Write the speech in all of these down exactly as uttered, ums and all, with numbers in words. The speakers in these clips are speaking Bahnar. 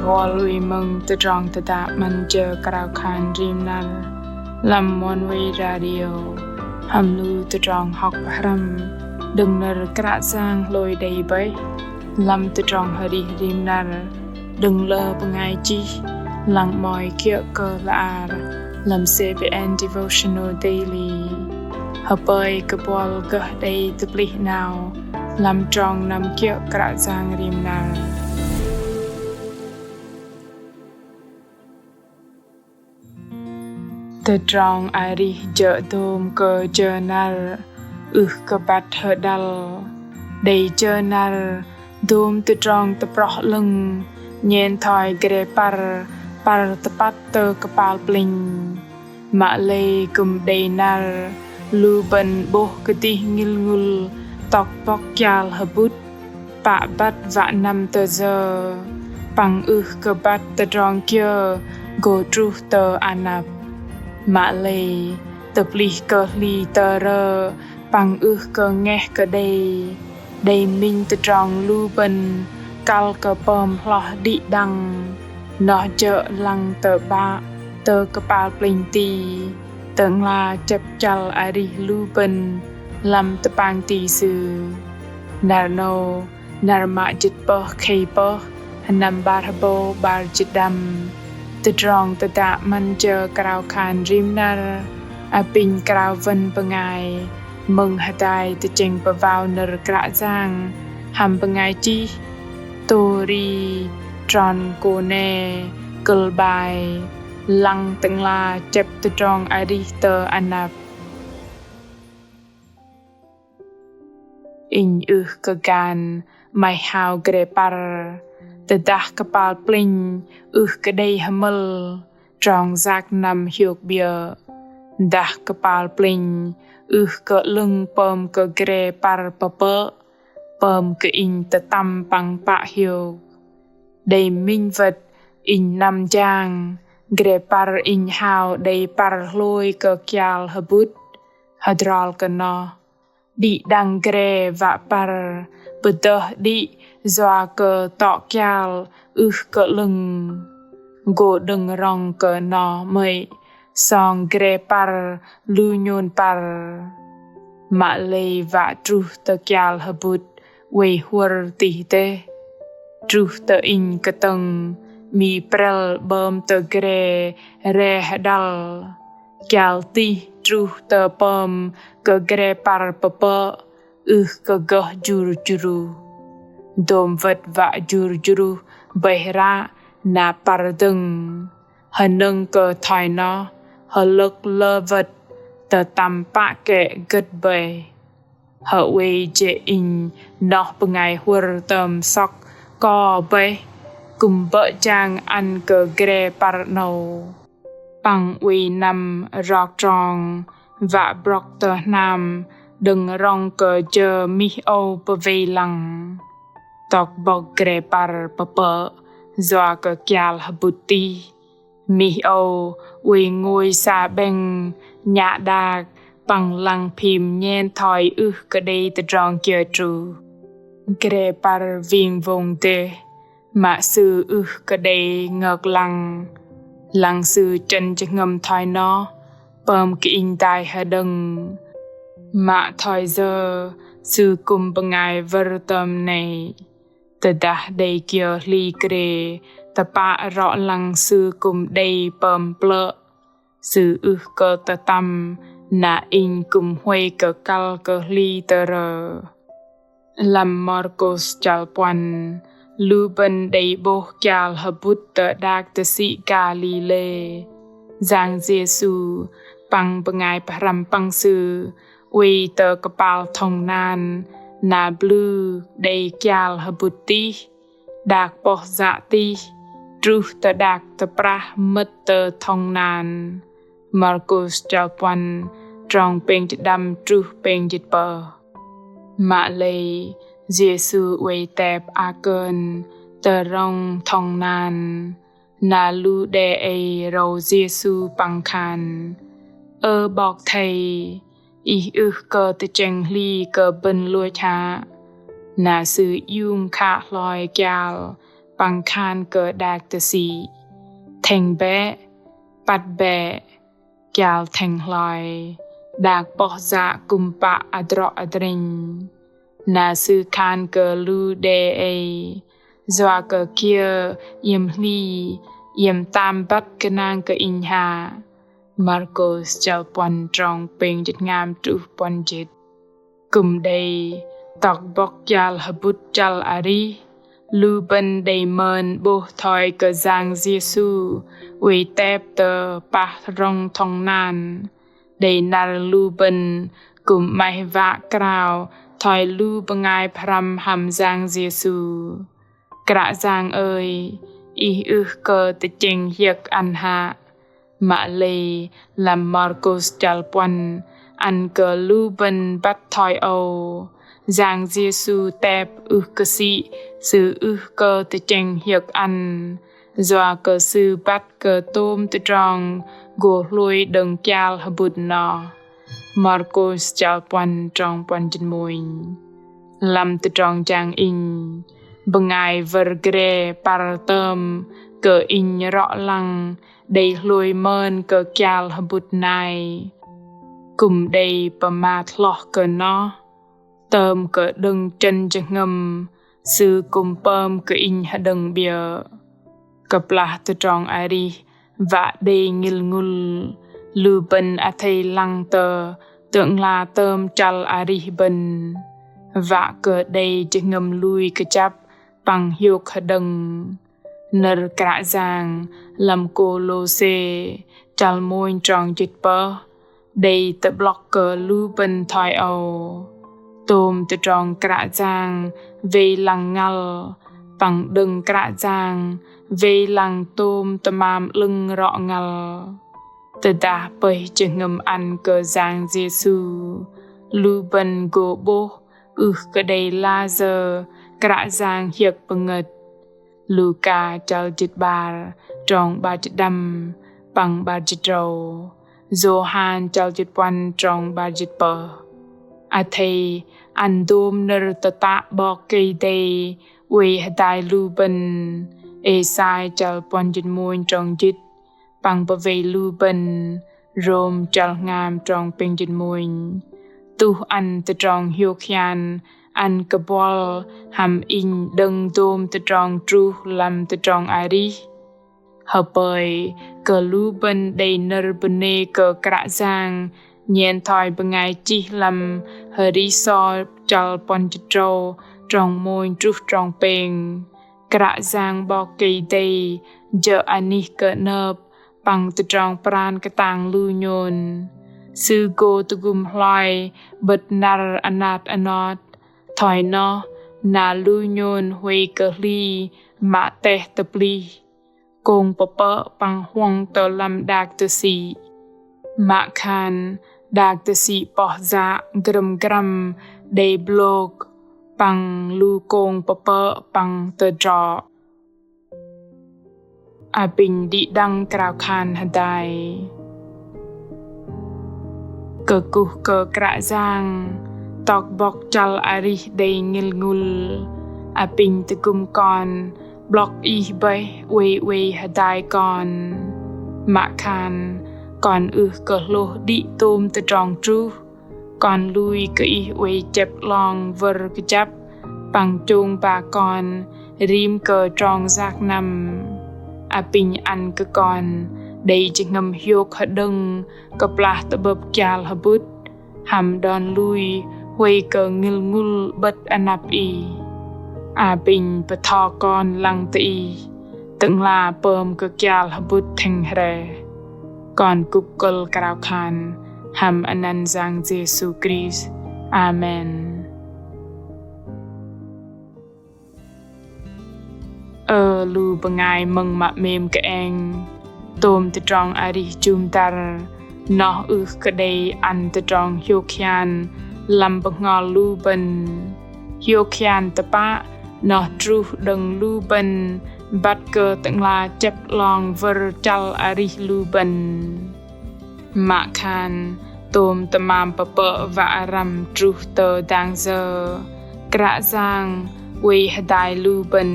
Bol ui mơ̆ng tơdrong tơdă 'Măn jơ krao khan rim năr lăm Oneway Radio hăm lu tơdrong hŏk pơhrăm đơ̆ng nơ̆r Kră Yang hlôi đei bơih lăm tơdrong arih rim năr đơ̆ng lơ bơngai chih lăng 'mơ̆i kiơ̆ kơ hla ar lăm C B N Devotional Daily. Hơpơi kơ bol gơh đei tơplih 'nao lăm trong năm kiơ̆ Kră Yang rim năr. Tơdrong arih jơ̆ dôm kơ jơ năr ưh kơ băt hơđăl. Đei jơ năr dôm tơdrong tơproh 'lơ̆ng nhen thoi gre păr, păr tơpăt tơ kơpal plĕnh. Mă lei kư̆m đei năr lu bơ̆n 'bôh kơdih ngĭl ngŭl tŏk bŏk kial hơbŭt pă băt wă năm tơ yơ, păng ưh kơ băt tơdrong kiơ gô truh tơ anăp. Mă lei tơplih kơ hli tơrơ păng ưh kơ ngeh kơ đei. Đei minh tơdrong lu bơ̆n kăl kơ pơm hloh đĭ đăng, noh jơ̆ lăng tơ'bă tơ kơpal plĕnh ti, Tơ'ngla chĕp chăl arih lu bơ̆n lăm tơpang ti Sư. Năr 'nâu, năr mă jĭt pơh khei pơh, sơnăm 'bar hơbâu 'bar jĭt đăm. Tơdrong tơdă 'Măn jơ krao khan rim năr apinh krao wơ̆n bơngai mơ̆ng hơdai tơchĕng pơwao nơ̆r Kră Yang hăm bơngai chih Tori Tron Kone, kơ̆l bai Lăng Tơ'ngla chĕp tơdrong arih tơ anăp. Inh ưh kơ gan 'maih hao gre păr, tơdah kơpal plĕnh ưh kơ đei hơmơ̆l trong yak năm hiôk 'biơ̆. Dah kơpal plĕnh ưh kơ 'lơ̆ng pơm kơ gre păr pơpơ̆, pơm kơ inh tơtăm păng pă hiôk. Đei minh wơ̆t inh năm jang, gre păr inh hao đei păr hlôi kơ kial hơbŭt. Hơdrol kơ noh, đĭ đăng gre wă păr pơdơh đĭ yua kơ tŏ kial ưh kơ 'lơ̆ng. Gô đơ̆ng rŏng kơ noh 'mơ̆i song gre păr lu nhôn păr. Mă lei wă truh tơ kial hơbŭt oei huơr tih dêh. Truh tơ inh kơtơ̆ng 'mi prĕl 'bơm tơ gre re hơđăl. Kial tih truh tơ pơm kơ gre păr pơpơ̆ ưh kơ gơh jur jruh. Dôm wơ̆t wă jur jruh bơih ră na păr dơ̆ng. Hơnơ̆ng kơ thoi noh, hơlơ̆k lơ wơ̆t tơtăm pă kĕ gơ̆t bơih. Hơwei jê̆ inh noh bơngai huơr tơm sŏk ko bơih, kư̆m bơ̆ jang ăn kơ gre păr 'nâu. Păng oei năm rok trong, wă brŏk tơ hnam đơ̆ng rŏng kơ jơ mih âu pơwei lăng. Tŏk bŏk gre păr pơpơ̆ yua kơ kial hơbŭt tih. Mih âu oei ngôi sa 'bĕng nhă đak păng lăng phim nhen thoi ưh kơ đei tơdrong kiơ truh. Gre păr wing wông dêh, mă sư ưh kơ đei ngơk lăng. Lăng sư chơ̆n jơhngơ̆m thoi noh, pơm kơ inh dai hơđơ̆ng. Mă thoi yơ sư kư̆m bơngai wơ̆r tơm 'nĕ. Tơdah đei kiơ hli gre tơpă rŏ lăng sư kư̆m đei pơm plơ̆. Sư ưh kơ tơtăm, na inh kư̆m huay kơ kăl kơ hli tơrơ. Lăm Markôs chăl puăn, lu bơ̆n đei 'bôh kial hơbŭt tơ đak tơsĭ Galilê. Yang Yêsu păng bơngai pơhrăm păng Sư oei tơ kơpal thŏng nan, na blư đei kial hơbŭt tih, đak poh yă tih, truh tơ đak tơprah mơ̆t tơ thŏng nan. Markôs chăl puăn, trong pêng jĭt đăm truh pêng jĭt pơh. Mă lei, Yêsu oei tep akơ̆n tơ rŏng thŏng nan, na lu đe ei râu Yêsu păng khan: Ơ 'Bok Thây, Ih ưh kơ tơchĕng hli kơ bơ̆n lôch hă? Na Sư iung khă hloi kial păng khan kơ đak tơsĭ: Thĕng bĕ, păt bĕ, kial thĕng hloi, đak poh yă kư̆m pă adrŏ adrĕnh. Na sư khan kơ lu đe ei: Yua kơ kiơ iĕm hli, iĕm tam băt gơnang kơ inh hă? Markôs chăl puăn trong pêng jĭt hngam truh puăn jĭt. Kư̆m đei tŏk bŏk kial hơbŭt chăl arih, lu bơ̆n đei mơn 'bôh thoi kơ Yang Yêsu oei tep tơ pah rŏng thŏng nan. Đei năr lu bơ̆n kư̆m 'maih wă krao thoi lu bơngai pơhrăm hăm Yang Yêsu: Kră Yang ơi, Ih ưh kơ tơchĕng hiơ̆k ăn hă? Mă lei lăm Markôs chăl puăn ăn kơ lu bơ̆n băt thoi âu, Yang Yêsu tep ưh kơ sĭ Sư ưh kơ tơchĕng hiơ̆k ăn, yua kơ Sư băt kơ tôm tơdrong gô hlôi đơ̆ng kial hơbŭt noh. Markôs chăl puăn trong puăn jĭt mônh. Lăm tơdrong jang inh, bơngai wơr gre păr tơm kơ inh rŏ lăng đei hlôi mơn kơ kial hơbŭt nai. Kư̆m đei pơmat hloh kơ noh, tơm kơ đơ̆ng chơ̆n jơhngơ̆m, sư kư̆m pơm kơ inh hơđơ̆ng 'biơ̆. Kơplah tơdrong arih wă đei ngĭl ngŭl, lu bơ̆n athei lăng tơ Tơ'ngla tơm chăl arih bơ̆n, wă kơ đei jơhngơ̆m lui kơjăp păng hiôk hơđơ̆ng. Nơ̆r Kră Yang lăm Kôlôse chăl mônh trong jĭt pơh đei tơ'blŏk kơ lu bơ̆n thoi âu: Tôm tơdrong Kră Yang wei lăng ngăl, păng đơ̆ng Kră Yang wei lăng tôm tơmam 'lơ̆ng rŏ ngăl. Tơdah pơih jơhngơ̆m ăn kơ Yang Yêsu, lu bơ̆n gô 'bôh ưh kơ đei layơ Kră Yang hiơ̆k pơngơ̆t. Luka chăl jĭt 'bar trong 'bar jĭt đăm păng 'bar jĭt drâu. Yôhan chăl jĭt puăn trong 'bar jĭt pơh. Athei ăn dôm nơ̆r tơtă 'Bok Kei-Dei oei hơdai lu bơ̆n. Êsai chăl puăn jĭt mônh trong jĭt păng pơwei lu bơ̆n. Rôm chăl hngam trong pêng jĭt mônh. Tuh ăn tơdrong hiôk hian ăn kơ buăl hăm inh đơ̆ng dôm tơdrong truh lăm tơdrong arih. Hơpơi kơ lu bơ̆n đei nơ̆r bơnê kơ Kră Yang nhen thoi bơngai chih lăm Hơri sô chăl puăn jĭt drâu trong mônh truh trong pêng. Kră Yang 'Bok Kei-Dei jơ̆ anih kơ'nơ̆p păng tơdrong pran kơtang lu nhôn. Sư gô tơgŭm hloi 'bơ̆t năr anat anot. Thoi noh na lu nhôn huay kơ hli mă teh tơplih, kông pơpơ̆ păng huŏng tơ lăm đak tơsĭ. Mă khan đak tơsĭ poh yă grơ̆m grăm đei blôk păng lu kông pơpơ̆ păng tơdrŏ. Apinh đĭ đăng krao khan hơdai. Kơkuh kơ Kră Yang, tŏk bŏk chăl arih đei ngĭl ngŭl. Apinh tơgŭm kon, 'blŏk Ih bơih oei oei hơdai kon. Mă khan kon ưh kơ hlôh đĭ tôm tơdrong truh. Kon lui kơ Ih oei chĕp 'long wơ̆r kơjăp păng chông ba kon rim kơ trong yak năm. Apinh ăn kơ kon đei jơhngơ̆m hiôk hơđơ̆ng kơplah tơ'bơ̆p kial hơbŭt hăm đon lui huay kơ ngĭl ngŭl 'bơ̆t anăp Ih. Apinh pơtho kon lăng tơ Ih, Tơ'ngla pơm kơ kial hơbŭt thĕng hrĕh. Kon kŭp kơ̆l krao khan hăm anăn Yang Yêsu Krist. Amen. Ơ lu bơngai mơ̆ng mă 'mêm kơeng, tôm tơdrong arih jŭm dăr noh ưh kơ đei ăn tơdrong hiôk hian lăm bơhngol lu bơ̆n. Hiôk hian tơpă noh truh đơ̆ng lu bơ̆n băt kơ Tơ'ngla chĕp 'long wơ̆r chăl arih lu bơ̆n. Mă khan tôm tơmam pơpơ̆ wă răm truh tơ dang yơ, Kră Yang oei hơdai lu bơ̆n.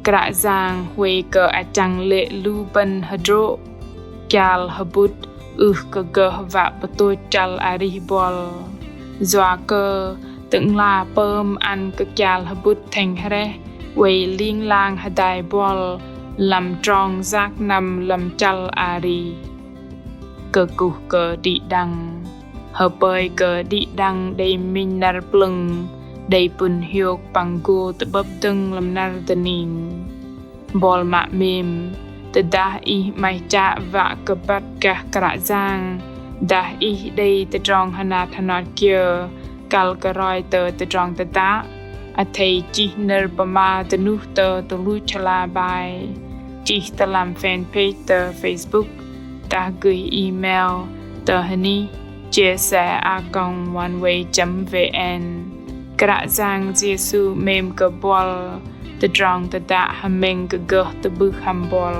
Kră Yang huay kơ achăng lê̆ lu bơ̆n hơdrô̆ kial hơbŭt ưh kơ gơh wă pơtôch chăl arih buăl. Yua kơ Tơ'ngla pơm ăn kơ kial hơbŭt thĕng hrĕh oei ling lang hơdai buăl lăm trong yak năm lăm chăl arih. Kơkuh kơ đĭ đăng. Hơpơi kơ đĭ đăng đei minh năr plơ̆ng, đei pŭn hiôk păng gô tơ'bơ̆p dơ̆ng lăm năr dơning. Buăl mă 'mêm, tơdah ih 'maih chă wă kơ băt gah Kră Yang, dah ih đei tơdrong hơnat hơnot kiơ, kăl kơ roi tơ tơdrong tơdă, athei chih nơ̆r pơma dơnuh tơ tơluch hla bơar, chih tơ lăm fanpage tơ Facebook, dah gơih email tơ hơnih chia sẻ a còng oneway chấm vn. Kră Yang Yêsu 'mêm kơ buăl, tơdrong tơdă hơmĕng kơ gơh tơ'bưh hăm buăl.